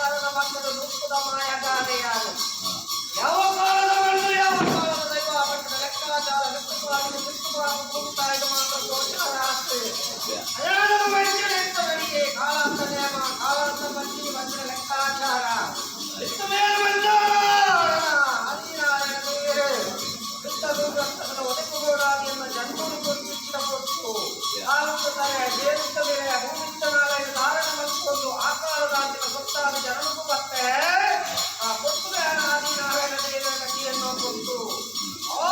ಆಕಾರದ ಮಕ್ಕಳು ದುಃಖದ ಮಾಯಗಾರೆಯಾರು ಯಾವ ಕಾಲದ ಮಣ್ಣು ಯಾವ ಕಾಲದ ದೈವ ಪಟ್ಟದ ಲೆಕ್ಕಾಚಾರ ಲೆಕ್ಕವಾಗಿ ದುಃಖವಾಗಿ ಭೂಮಿತಾಯಿಗೆ ಮಾತ್ರ ಗೋಚಾರ ಆಗ್ತದೆ. ಅಯಾನದ ಮನುಷ್ಯನೆಂತವರಿಗೆ ಕಾಲಾಂತ ನೇಮ ಕಾಲಾಂತ ಮಂದಿ ಬಂದ ಲೆಕ್ಕಾಚಾರ ಇತ್ತ ಮೇಲೆ ಬಂದ ಹರಿನಾರಾಯಣ ದೇವರು ದುಷ್ಟ ದೂರಸ್ಥನ ಒದಕುಗೋಡಾದಿ ಎನ್ನ ಜನ್ಮನು ಕೊಟ್ಟಿಚ್ಚಿನ ಕೊಟ್ಟು ಆಲಂಬತಾರೆ ದೇವಿತ್ತ ಮೇಲೆ ಭೂಮಿತ್ತ ನಾರಾಯಣ ಧಾರಣ ಮಲ್ಕೊಂಡು ಆಕಾರದಾಂತಿನ ಸೊತ್ತಾದ ಜನನಿಗೂ ಬತ್ತೆ ಆ ಕೊಟ್ಟು ಆದಿನಾರಾಯಣ ದೇವರ ಕಥೆಯನ್ನು ಕೊಟ್ಟು ಆ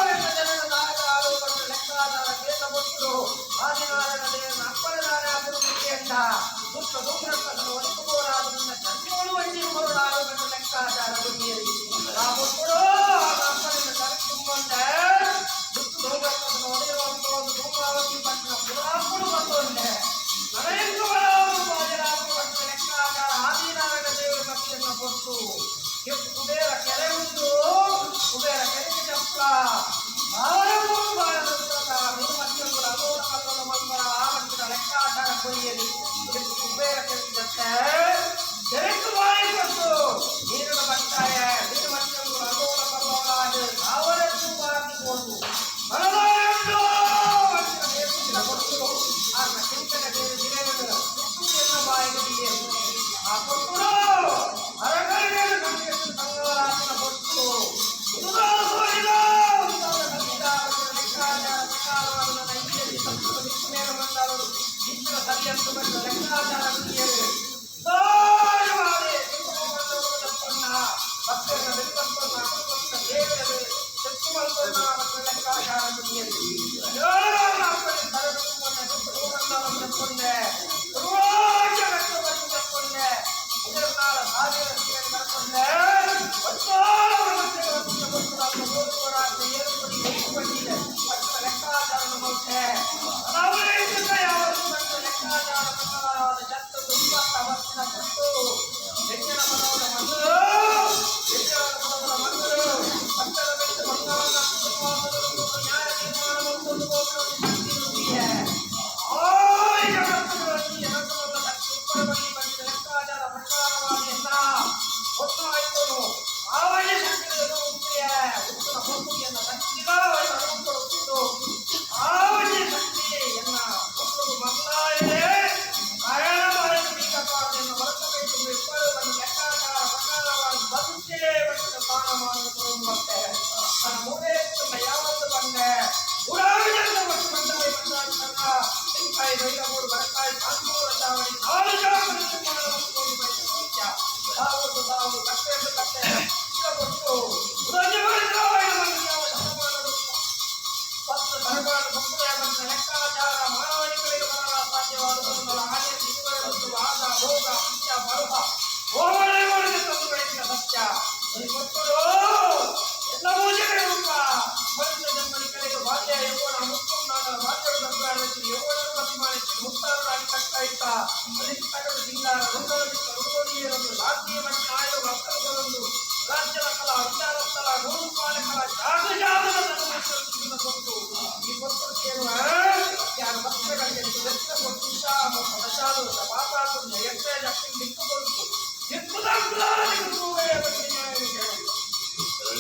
ಎನ್ನ ಜನನ ದಾರದ ಆರೋಪದ ಲೆಕ್ಕಾಚಾರ ಕೇತ ಕೊಟ್ಟು ಆದಿನಾರಾಯಣ ದೇವನ ಅಪ್ಪರದಾರ ಗುರುಮುಖಿಯಂದ ದುಷ್ಟ ಧೂಮ್ರಕ್ಕಸನ ಒದಕುಗೋಡಾದ ನಿನ್ನ ಜನ್ಮಗಳು ವಂಜಿ ಮರುಳಾರೋಪದ ಲೆಕ್ಕಾಚಾರ ಬುದ್ಧಿಯಲ್ಲಿ ಆ ಕೊಟ್ಟರು ಅಪ್ಪನಿಂದ ಕರೆದುಕೊಂಡೆ ದುಷ್ಟ ಧೂಮ್ರಕ್ಕಸನ ಒಡೆಯುವಂತ ಒಂದು ಧೂಮ್ರಾವತಿ ಪಟ್ಟಣ ಪುರಾಪುಡು ಬಂದೊಂಡೆ ನನಗೆಂದು ಬರಾವು ಬಾಜರಾಪು ಪಟ್ಟಣ ಲೆಕ್ಕಾಚಾರ ಆದಿನಾರಾಯಣ ದೇವರ ಕಥೆಯನ್ನು ಕೊಟ್ಟು ಎಷ್ಟು ಕುಬೇರ ಕೆರೆ ಉಂಟು ಕುಬೇರ ಕೆರೆಗೆ ಚಪ್ಪಲ ಲೆಕ್ಕಾಚಾರ ಕೊರಿಯಲಿ ಎಷ್ಟು ಕುಬೇರ ಕೆರೆಗೆ ಕೆರೆக்கு ಬಾಯಿ ಕೊಟ್ಟು ನೀರಿನ ಬಟ್ಟಾಯ ನೀರು ಮಧ್ಯಂಗಳು ಅಲೋಲ ಕಲ್ಲೋಲಾದ ಸಾವಿರಕ್ಕೂ ಬಾಕಿ ಮನದಾಯಂಡು ಕೊಟ್ಟು ಆಗ ಚಿಂತನ ಬೇರೆ ದಿನಗಳು ಎನ್ನ ಬಾಯಿಗೆ ಆ ಕೊಟ್ಟರು ಅರಗರಿಗೆ ಸಂಗವಾಸನ ಕೊಟ್ಟು